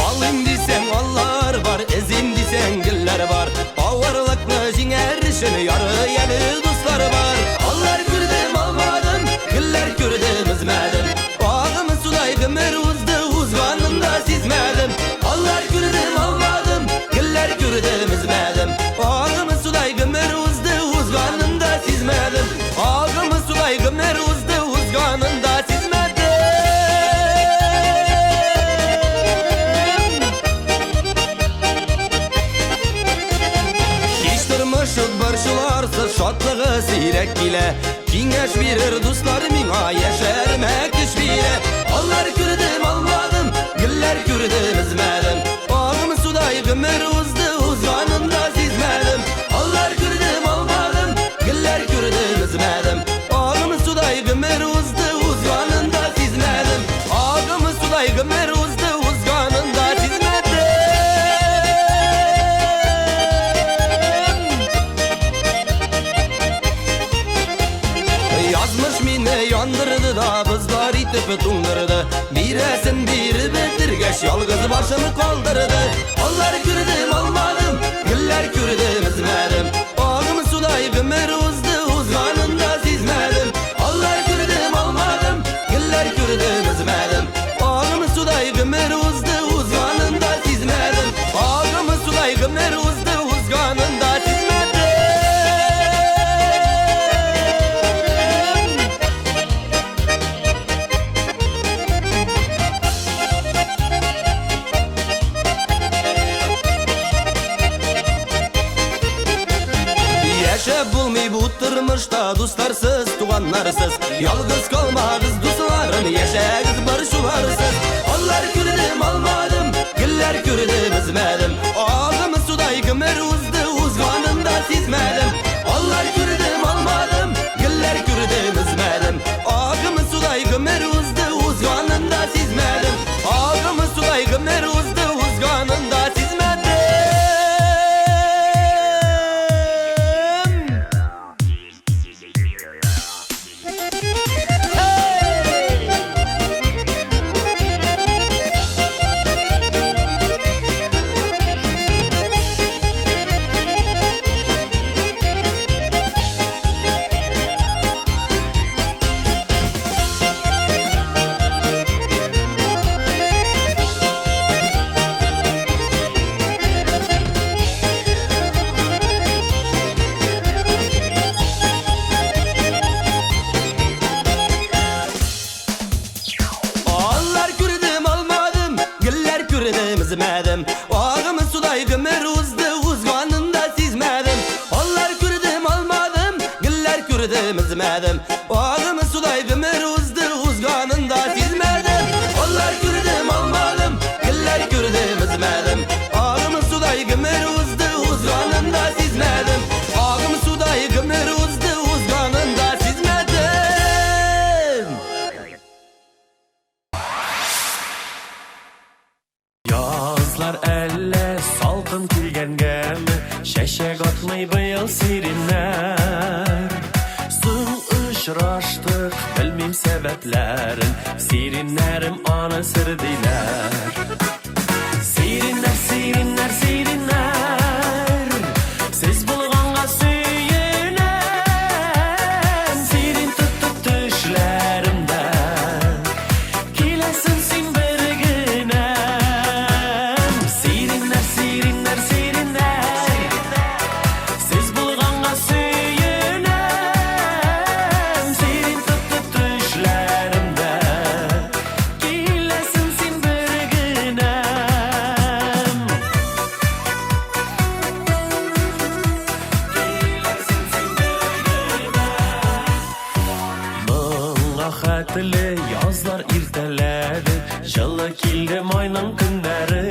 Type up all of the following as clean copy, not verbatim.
Алыйм дисәң, аллар бар, эзим дисәң, гөлләр бар. Авырлыкны җиңәр өчен ярый әле дуслар бар. Аллар күрдем, алмадым, гөлләр күрдем, өзмәдем. Агым судай гомер узды, узганын да сизмәдем. Аллар күрдем, алмадым, гөлләр күрдем, өзмәдем. Агым судай гомер узды, узганын да сизмәдем. Агым судай гомер узды, узганын да сизмәдем. Һич тормыш борчуларсыз, шатлыгы сирәк килә. Киңәш бирер дуслар миңа, яшәремә көч бирә. Аллар күрдем, алмадым, гөлләр күрдем, өзмәдем. Агым судай гомер узды, узганын да сизмәдем. Аллар күрдем, алмадым, гөлләр күрдем, өзмәдем. Агым судай гомер узды, узганын да сизмәдем. Агым судай гомер узды, узганын да сизмәдем. Язмыш мине яндырды да, бозлар итеп туңдырды. Бирәсен биреп бетергәч, ялгыз башым калдырды. Аллар күрдем, алмадым, гөлләр күрдем, өзмәдем. Агым судай гомер узды, узганын да сизмәдем. Аллар күрдем, алмадым, гөлләр күрдем, өзмәдем. Агым судай гомер узды, узганын да сизмәдем. Агым судай гомер узды, узганын да сизмәдем. Яшәп булмый бу тормышта дусларсыз, туганнарсыз. Ялгыз калмагыз, дусларым, яшәгез борчуларсыз. Аллар күрдем, алмадым, гөлләр күрдем, өзмәдем. Агым судай гомер узды, узганын да сизмәдем. Аллар күрдем, алмадым, гөлләр күрдем, өзмәдем. Агым судай гомер узды, узганын да сизмәдем. Агым судай гомер узды, узганын да сизмәдем. Аллар күрдем, алмадым, гөлләр күрдем, өзмәдем. Агым судай гомер узды, узганын да сизмәдем. Аллар күрдем, алмадым, гөлләр күрдем, өзмәдем. Агым судай гомер узды, узганын да сизмәдем. Аллар күрдем, алмадым, гөлләр күрдем, өзмәдем. Агым судай гомер узды, узганын да сизмәдем. Агым судай гомер узды, узганын да сизмәдем. Язлар әллә салкын килгәнгәме, Чәчәк атмый быел сиреннәр. Соң очраштык, белмим сәбәпләрен, Сиреннәрем аны сер диләр. Сиреннәр, сиреннәр, сиреннәр, Сез булганга сөенәм, Сирен тотып төшләремдә. Киләсең син бер генә. Сиреннәр, сиреннәр, сиреннәр, Сез булганга сөенәм, Сирен тотып төшләремдә. Киләсең син бер генә. теле, язлар иртәләде, җылы килде майның көннәре.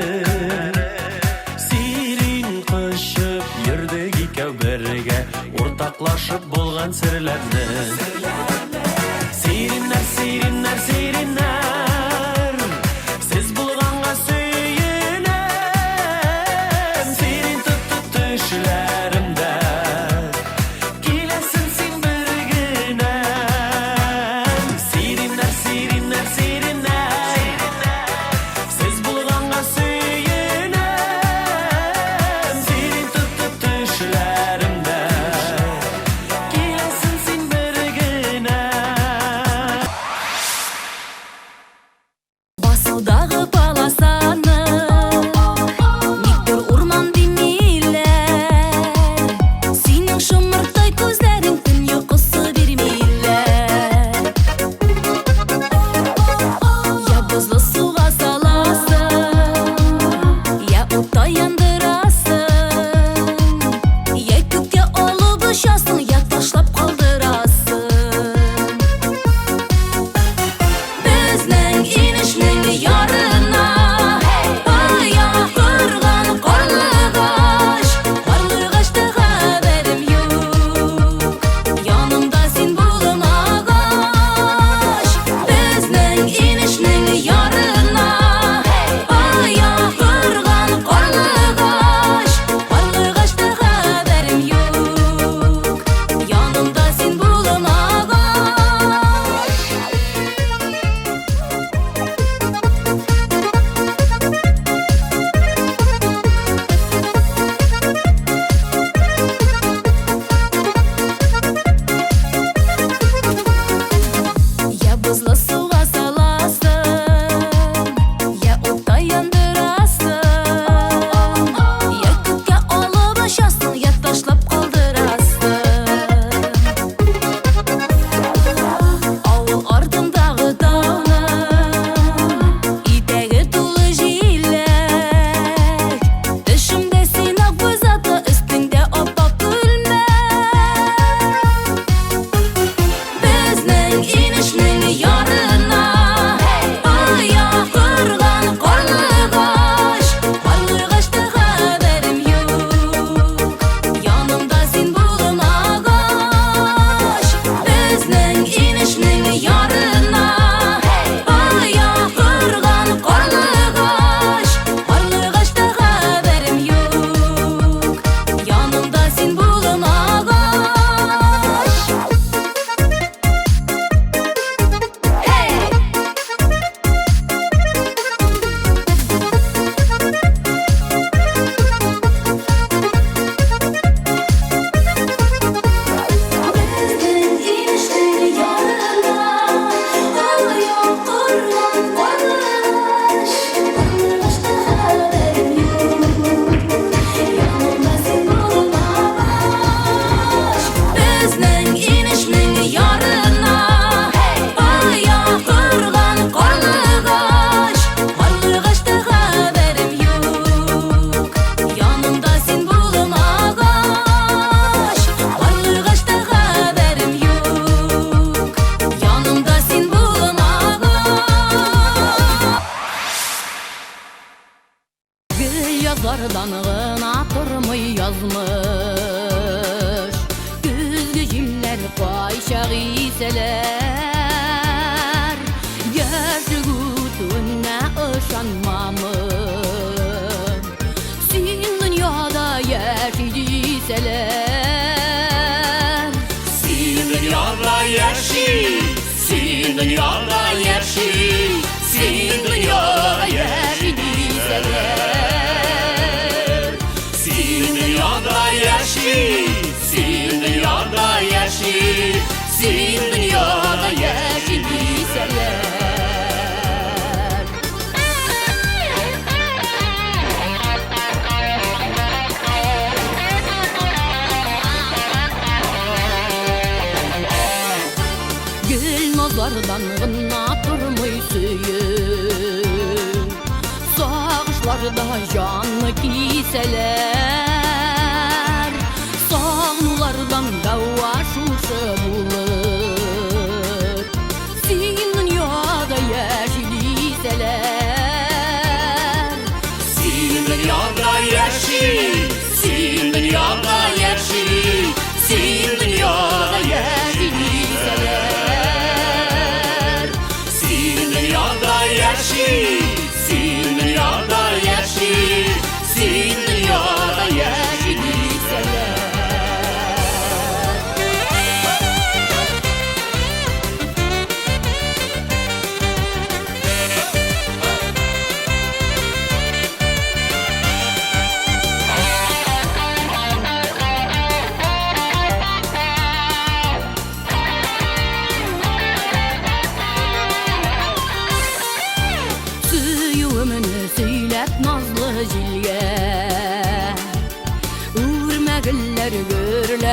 Сирин кочып йөрдек икәү бергә, уртаклашып булган серләрне. Сириннәр, сириннәр, сириннәр, сез булганга сөенәм. Сирин тотты төшләремдә, киләсең син бер генә. Сириннәр, сириннәр, сириннәр, сез булганга сөенәм. Сирин тотты төшләремдә, киләсең син бер генә. Басудагы полосаны никтер урман димиләр. Синең шомырттай күзләрең төн йокысы бирмиләр. Я бозлы суга саласың, я утта яндырасың, я күккә алып очасың, я ташлап калдырасың. Безнең инешнең ярына оя корган карлыгач, карлыгачта хәбәрем юк, янымда син булмагач. Безнең инешнең ярына оя корган карлыгач, карлыгачта хәбәрем юк, янымда син булмагач. Я бозлы суга саласың, я утта яндырасың, я күккә алып очасың, я ташлап калдырасың. Авыл артындагы тауның итәге тулы җиләк. Төшемдә син акбүз атлы, өстеңдә ап-ак күлмәк. Безнең инешнең ярына оя корган карлыгач, карлыгачта хәбәрем юк, янымда син булмагач. Безнең инешнең ярына оя корган карлыгач, карлыгачта хәбәрем юк, янымда син булмагач. Hey! Безнең инешнең ярына оя корган карлыгач, карлыгачта хәбәрем юк, янымда син булмагач. Безнең инешнең ярына оя корган карлыгач, карлыгачта хәбәрем юк, янымда син булмагач. Карлыгачта хәбәрем юк, янымда син булмагач. Гел язлардан гына тормый язмыш. Көзге җилләр кайчак исәләр. Яшьлек үтүенә ышанмамын. Син дөньяда яши дисәләр. Син дөньяда яши, син дөньяда яши, син дөньяда яши дисәләр. Син дөньяда яши, син дөньяда яши, Син дөньяда яши дисәләр. Гел назардан гына тормый сөю. Сагышларда җанны кисәләр. Сагынулардан дәва шушы булыр. Син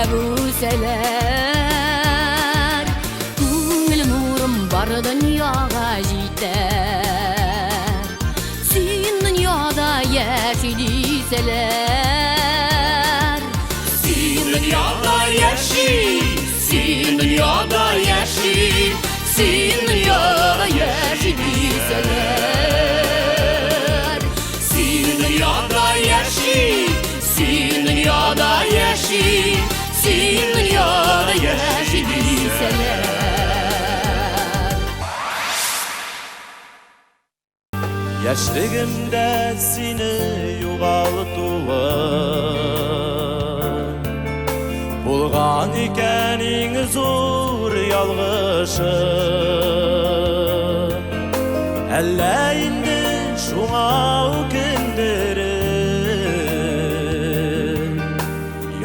бүсәләр. Күңел нурым бар дөньяга җитәр. Син дөньяда яши дисәләр. Син дөньяда яши, син дөньяда яши, син дөньяда яши дисәләр. Син дөньяда яши, син дөньяда яши, син дөньяда яши дисәләр. Яшьлегемдә сине югалтуым булган икән иң зур ялгышым. Әллә инде шуңа үкендереп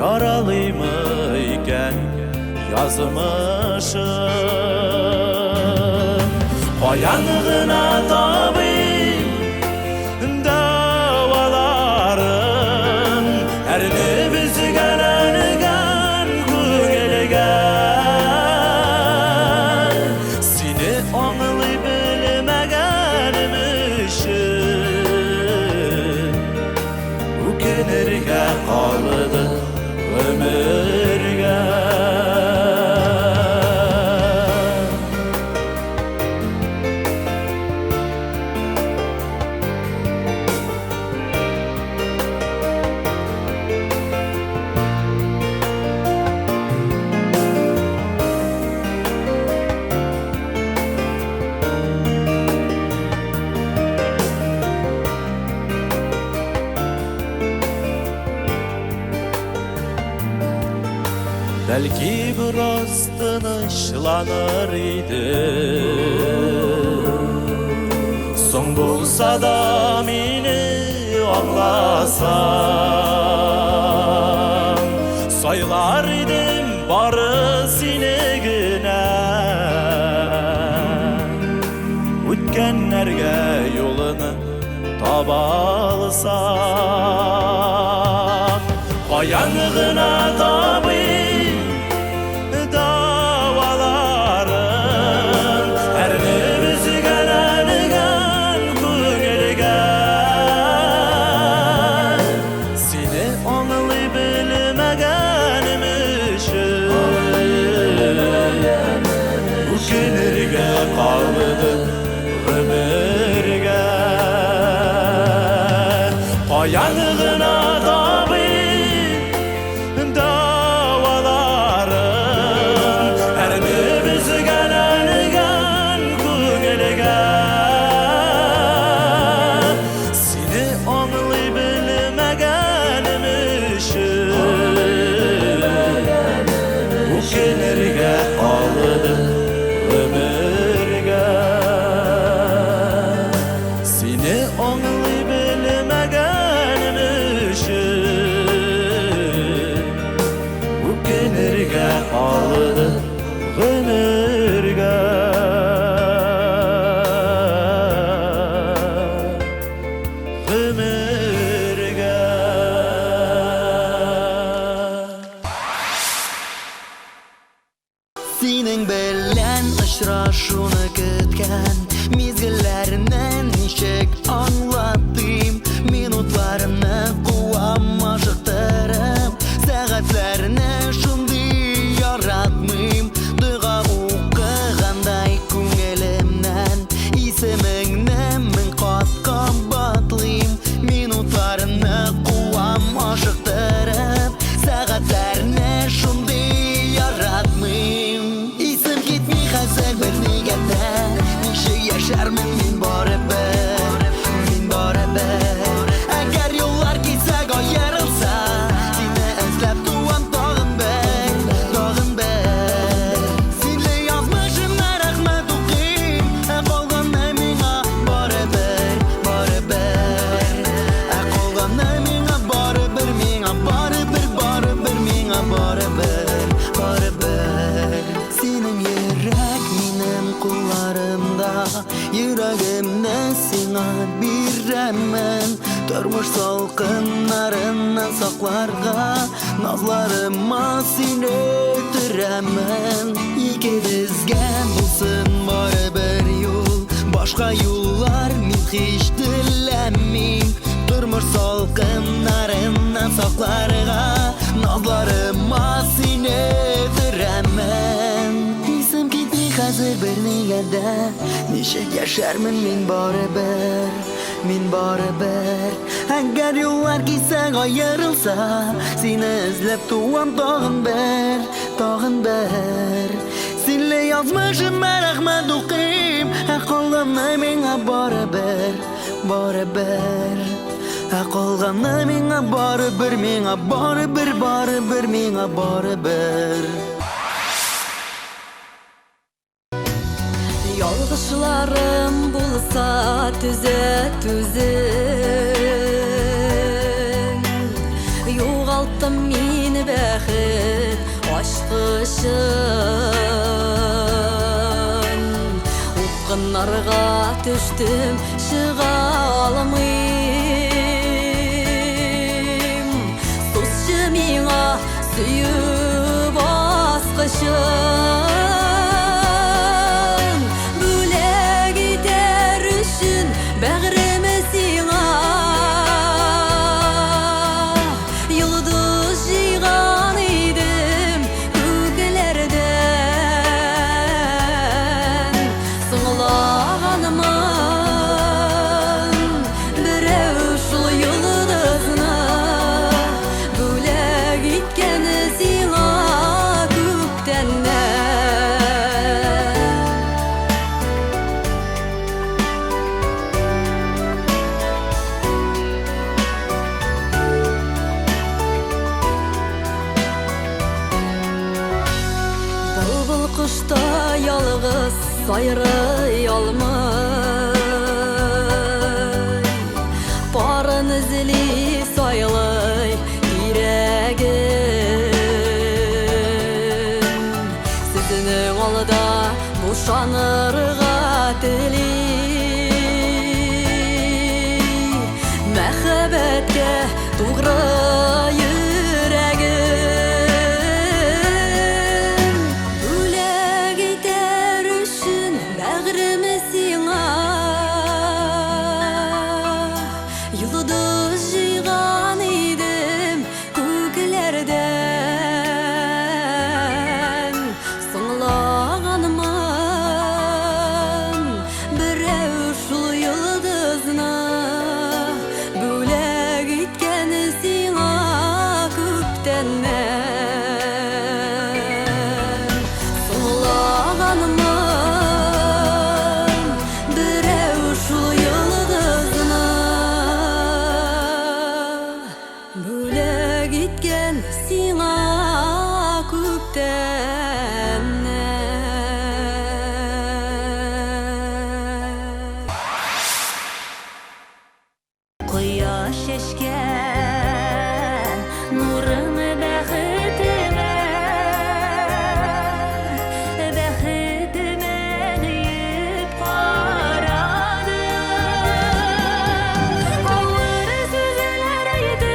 яралыймы икән язмышым? Каян гына табыйм дәваларын әрнеп өзгәләнгән күңелгә? Сине аңлый белмәгәнем өчен үкенергә калды гомергә. Бәлки бераз тынычланыр идем, соң булса да мине аңласаң. Сайлар идем бары сине генә, үткәннәргә юлны таба алсам. Каян гына табыйм дәваларын әрнеп өзгәләнгән күңелгә? Сине аңлый белмәгәнем өчен үкенергә калды гомергә. Каян гына табыйм дәваларын әрнеп өзгәләнгән күңелгә? Сине аңлый белмәгәнем өчен үкенергә калды гомергә. Сине аңлый белмәгәнем өчен үкенергә калды гомергә. Гомергә. Синең белән очрашуны көткән мизгелләрне ничек аңлатыйм? Минутларны куам ашыктырып, сәгатьләрне шундый яратмыйм. Дога укыгандай күңелемнән исемеңне мең кат кабатлыйм. Минутларны куам ашыктырып, сәгатьләрне шундый яратмыйм. Исем китми хәзер бернигә дә, ничек яшәрмен мин барыбер, мин барыбер. Әгәр юллар кисәк аерылса, сине эзләп туам тагын бер, тагын бер. Синле язмышымна рәхмәт укыйм, ә калганы миңа барыбер, барыбер. Ә калганы миңа барыбер, миңа барыбер, барыбер, миңа барыбер, барыбер. Синең йөрәк минем кулларымда, йөрәгемне сиңа бирәмен. Тормыш салкыннарыннан сакларга Назларыма сине төрәмен. Икебезгә булсын бары бер юл, Башка юллар мин һич теләмим. Тормыш салкыннарыннан сакларга Назларыма сине төрәмен. Исем китми хәзер бернигә дә, Ничек яшәрмен мин барыбер, мин барыбер. Әгәр юллар кисәк аерылса, Сине эзләп туам тагын бер, тагын бер. Синле язмышыма рәхмәт укыйм, Ә калганы миңа барыбер, барыбер. Ә калганы миңа барыбер, миңа барыбер, барыбер, миңа барыбер. Ялгышларым булса төзәт үзең. Югалттым мин бәхет ачкычын. Упкыннарга төштем, чыга алмыйм. Сузчы миңа сөю баскычын. Бүләк итәр өчен бәгъреме сиңа. Йолдыз җыйган идем күкләрдән. Соңлаганмын берәү шул йолдызны бүләк иткән сиңа күктәннән. Былбыл кошта ялгыз сайрый алмый, Парын эзли сайлый кирәген. Сезнең алда бушанырга тели. Мәхәббәткә тугры йөрәгем. Бүләк итәр өчен бәгъреме сиңа. Йолдыз җыйган идем күкләрдән. Соңлаганмын берәү шул йолдызны бүләк иткән сиңа күптәннән. Соңлаганмын берәү шул йолдызны бүләк иткән сиңа күптәннән. Кояш чәчкән нурын бәхетемә, бәхетемә диеп карады. Авыр сүзләр әйтеп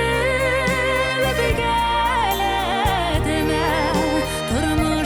үпкәләтмә, тормыш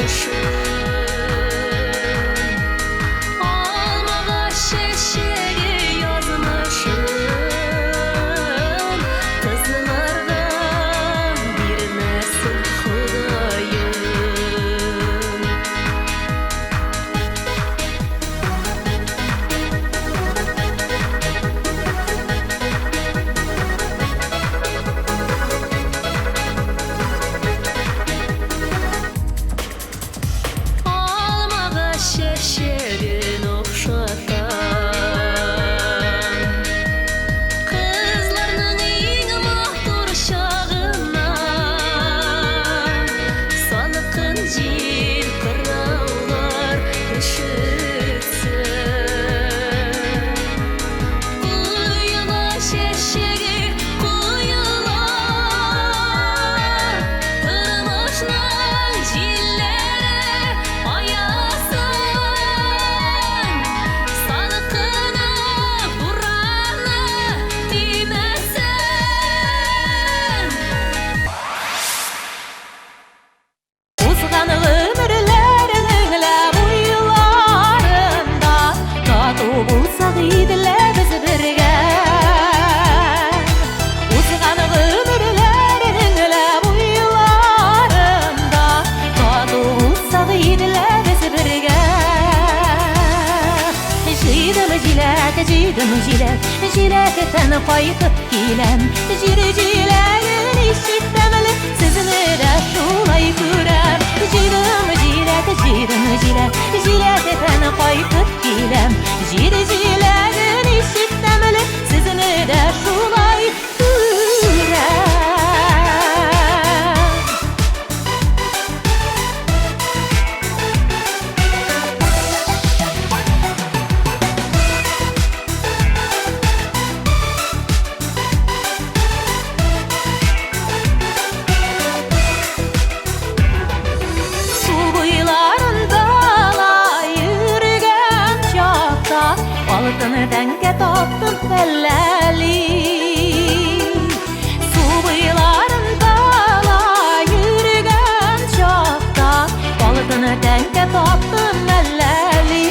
язмышым. Алмагач чәчәге язмышым кызларга бирмәсен Ходаем. Алмагач чәчәген охшата. Кызларның иң матур чагына салкын җил кыраулар өшетсен. Коела чәчәге коела, тормышның җилләре аясын. Салкыны, бураны тимәсен. Узган гомерләрнең лә буйларында тату булсак иде лә без бергә. Узган гомерләрнең лә буйларында тату булсак иде лә без бергә. Җыйдым җиләк, җыйдым җиләк, җиләктән кайтып киләм. Җир җиләге ничек тәмле, сезне дә шулай күрәм. Җыйдым җиләк, җыйдым җиләк, җиләктән кайтып киләм. Җир җиләге ничек тәмле, сезне дә шулай күрәм. Су буйларында ла йөргән чакта алтын тәңкә таптым әлләли. Су буйларында ла йөргән чакта алтын тәңкә таптым әлләли.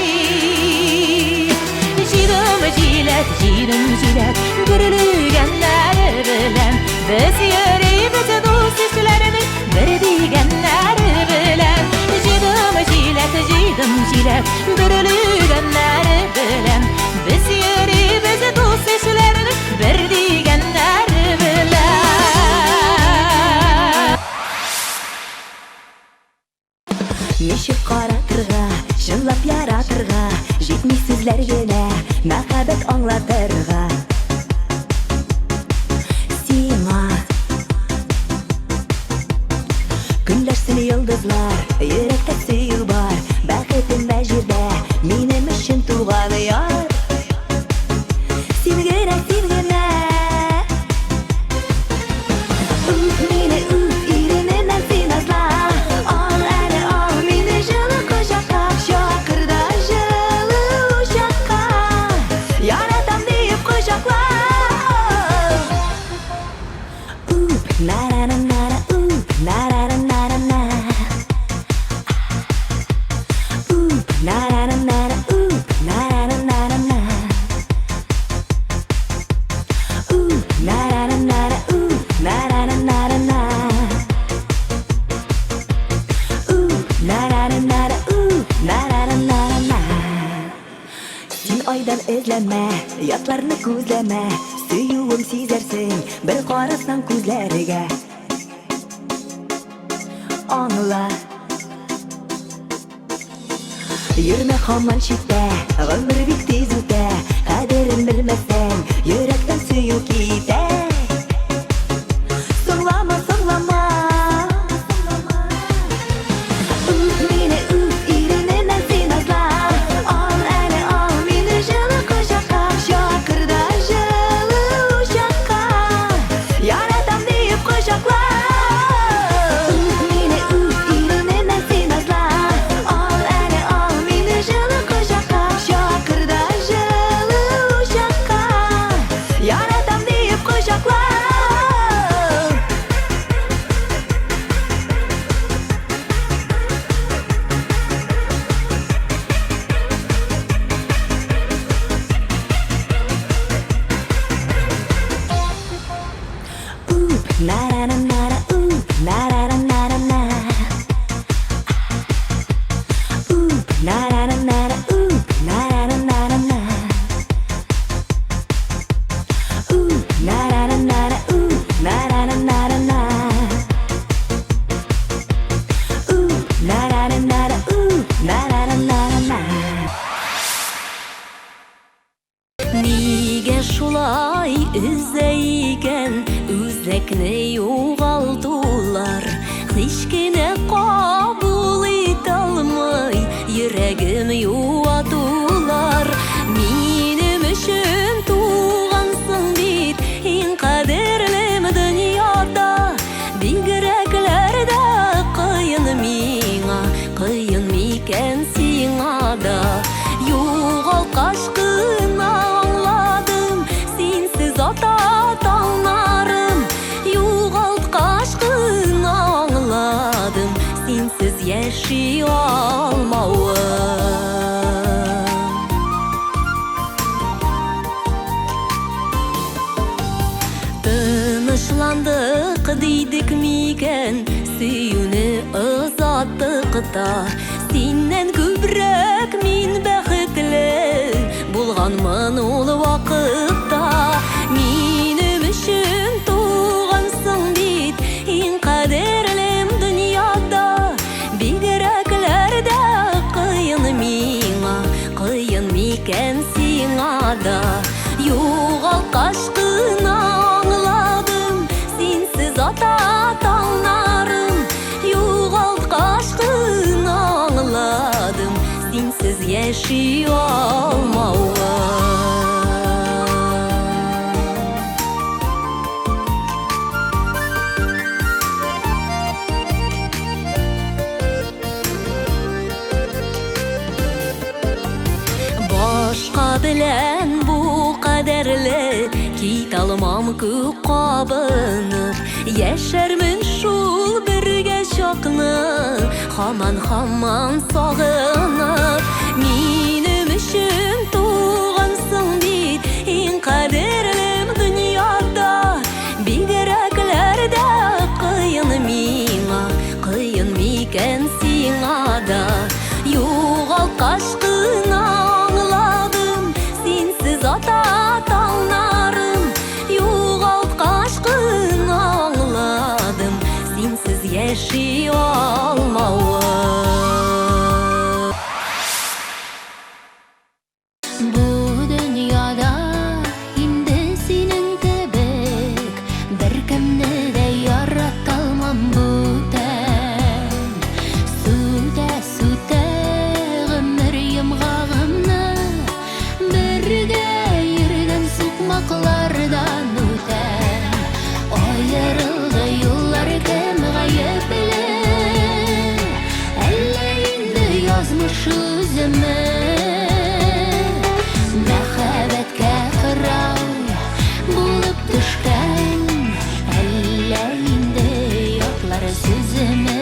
Җыйдым җиләк, җыйдым җиләк, бөрелегәннәре белән без йөрибез дус ишләрнең бер дигәннәре белән. Җыйдым җиләк, җыйдым җиләк, бөрелегәннәре белән без йөрибез дус ишләрнең бер дигәннәре белән. Ничек каратырга, чынлап яратырга, җитми сүзләр генә, мәхәббәт аңлатырга. Сиңа көнләшсен йолдызлар, йөрәктә сөю бар, бәхетем җирдә, минем өчен туган яр. Син генә, син генә. Үп мине, үп, иренемнән син назла. Ал әле, ал мине җылы кочакка, чакыр да җылы учакка. Яратам диеп кочакла. Үп, на-на-на-на, үп, на-на-на-на-на. Үп, на-на-на-на, үп, на-на-на-на-на. Үп, на-на-на-на, үп, на-на-на-на-на. Үп, на-на-на-на, үп, на-на-на-на-на. Син айдан эзләмә, ятларны күзләмә, сөюем сизәрсең, бер карасаң күзләргә. Аңла. Йөрмә һаман читтә, гомер бик тиз үтә, кадерен белмәсәң, йөрәктән сөю китә. Соңлама, соңлама. Үп мине, үп, иренемнән син назла. Ал әле, ал мине җылы кочакка, чакыр да җылы учакка. Яратам диеп кочакла. Үп мине, үп, иренемнән син назла. Ал әле, ал мине җылы кочакка, чакыр да җылы яши алмавым. Тынычландык дидек микән, сөюне озаттык та. Синнән күбрәк мин бәхетле булганмын ул вакытта. Минем өчен тугансың бит, иң кадерлем дөньяда. Бигрәкләр дә кыен миңа, кыен микән сиңа да. Югалткач кына аңладым, синсез ата таңнарым. Югалткач кына аңладым, синсез яши алмавым. Башка белән бу кадәрле кит алмам күк кабынып. Яшәрмен шул бергә чакны, һаман һаман сагынып. Минем өчен тугансың бит, иң кадерлем дөньяда. Бигрәкләр дә кыен миңа, кыен микән сиңа да. Югалткач кына аңладым, синсез ата таңнарым. Югалткач кына аңладым, синсез яши алмавым. Бу дөньяда инде синең кебек беркемне дә ярата алмам бүтән. Сүтә-сүтә гомер йомгагымны бергә йөргән сукмаклардан үтәм. Аерылды юллар, кем гаепле? Әллә инде язмыш үземе? Мәхәббәткә кырау булып төшкән, әллә инде ятлар сүземе?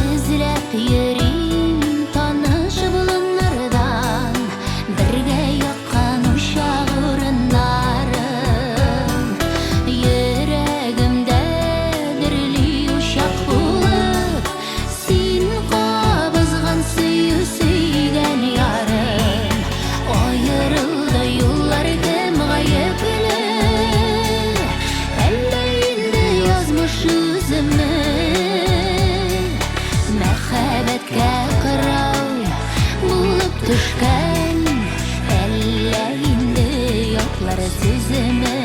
Эзләп йөрим таныш болыннардан бергә яккан учак урыннарын. Йөрәгемдә дөрли учак булып, син кабызган сөю сөйгән ярым. Аерылды юллар, кем гаепле? Әллә инде язмыш үземе? Мәхәббәткә кырау булып төшкән, әллә инде ятлар сүземе?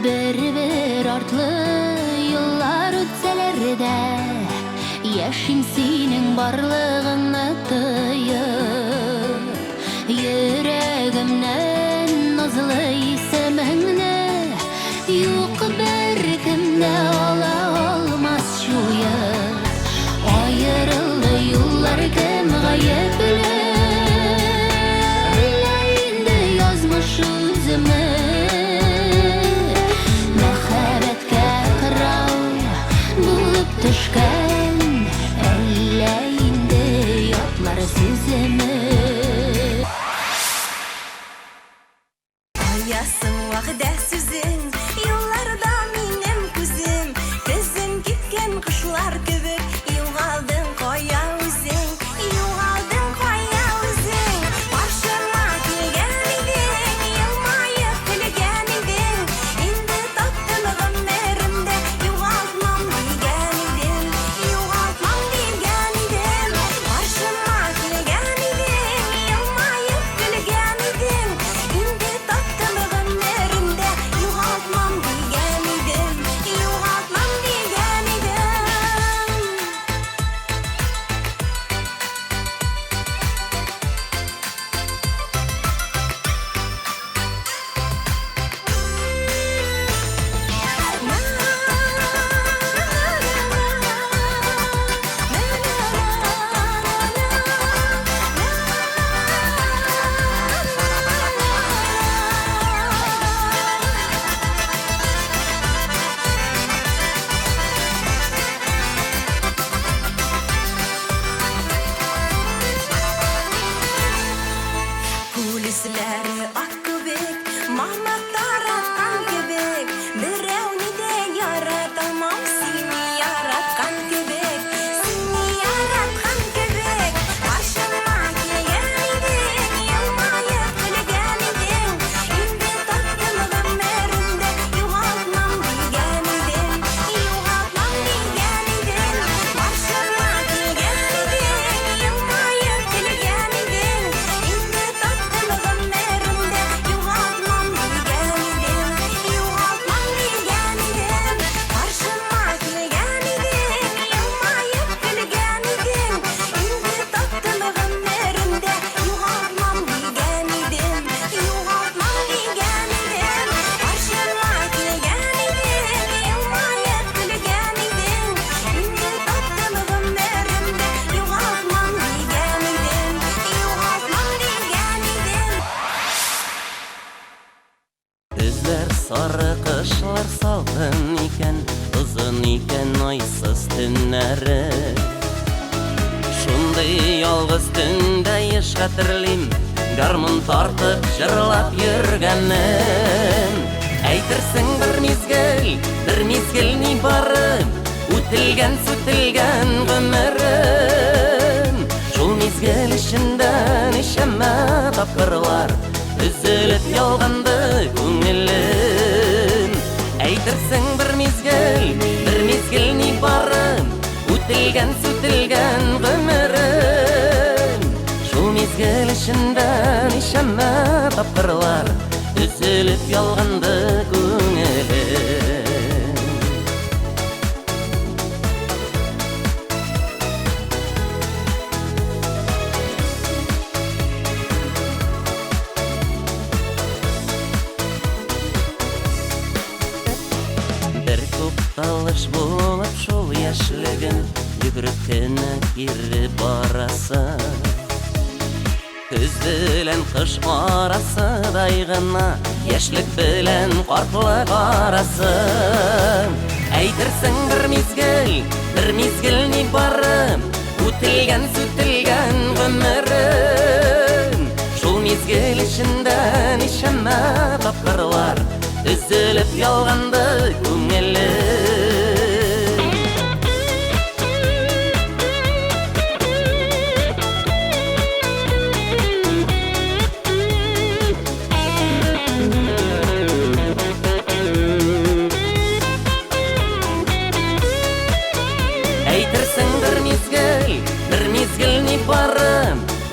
Бер-бер артлы еллар үтсәләр дә, яшим синең барлыгыңны тоеп. Йөрәгемнән назлы исемеңне юк беркем дә ала алмас җуеп. Аерылды юллар, кем гаепле? Әллә инде язмыш үземе? Мәхәббәткә кырау булып төшкән, әллә инде ятлар сүземе? Аясың вәгъдә сүзең, юлларда минем күзем. Көзен киткән кошлар кебек, югалдың кая үзең, югалдың кая үзең. Каршыма килгән идең, елмаеп көлгән идең. Инде таптым гомеремдә, югалтмам дигән идең, югалтмам дигән идең. Каршыма килгән идең, елмаеп көлгән идең. Инде таптым гомеремдә, югалтмам дигән идем, югалтмам дигән идем. төннәре. Шундый ялгыз төндә еш хәтерлим, гармун тартып җырлап йөргәнем. Әйтерсең бер мизгел ни бары, үтелгән сүтелгән гомерем. Шул мизгел эчендә ничәмә тапкырлар өзелеп ялганды күңелем. Әйтерсең бер мизгел ни бары, үтелгән сүтелгән гомерем. Шул мизгел эчендә ничәмә тапкырлар өзелеп ялганды күңелем. Бер тукталыш булып шул яшьлегем, йөгереп кенә кире барасың. Көз белән кыш арасыдай гына, яшьлек белән картлык арасы. Әйтерсең бер мизгел ни бары, үтелгән сүтелгән гомерем. Шул мизгел эчендә ничәмә тапкырлар өзелеп ялганды күңелем. Әйтерсең бер мизгел ни бары,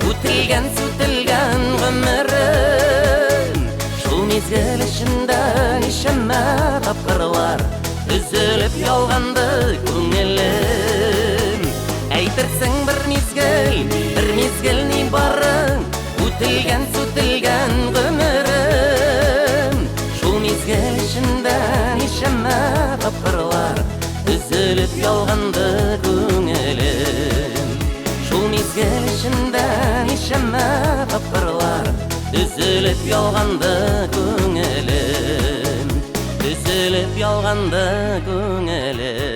үтелгән сүтелгән гомерем. Шул мизгел эчендә ничәмә тапкырлар өзелеп ялганды күңелем. Әйтерсең бер мизгел ни бары, үтелгән сүтелгән гомерем. Шул мизгел эчендә ничәмә тапкырлар өзелеп ялганды күңелем. Шул мизгел эчендә ничәмә тапкырлар өзелеп ялганды күңелем. Өзелеп ялганды күңелем.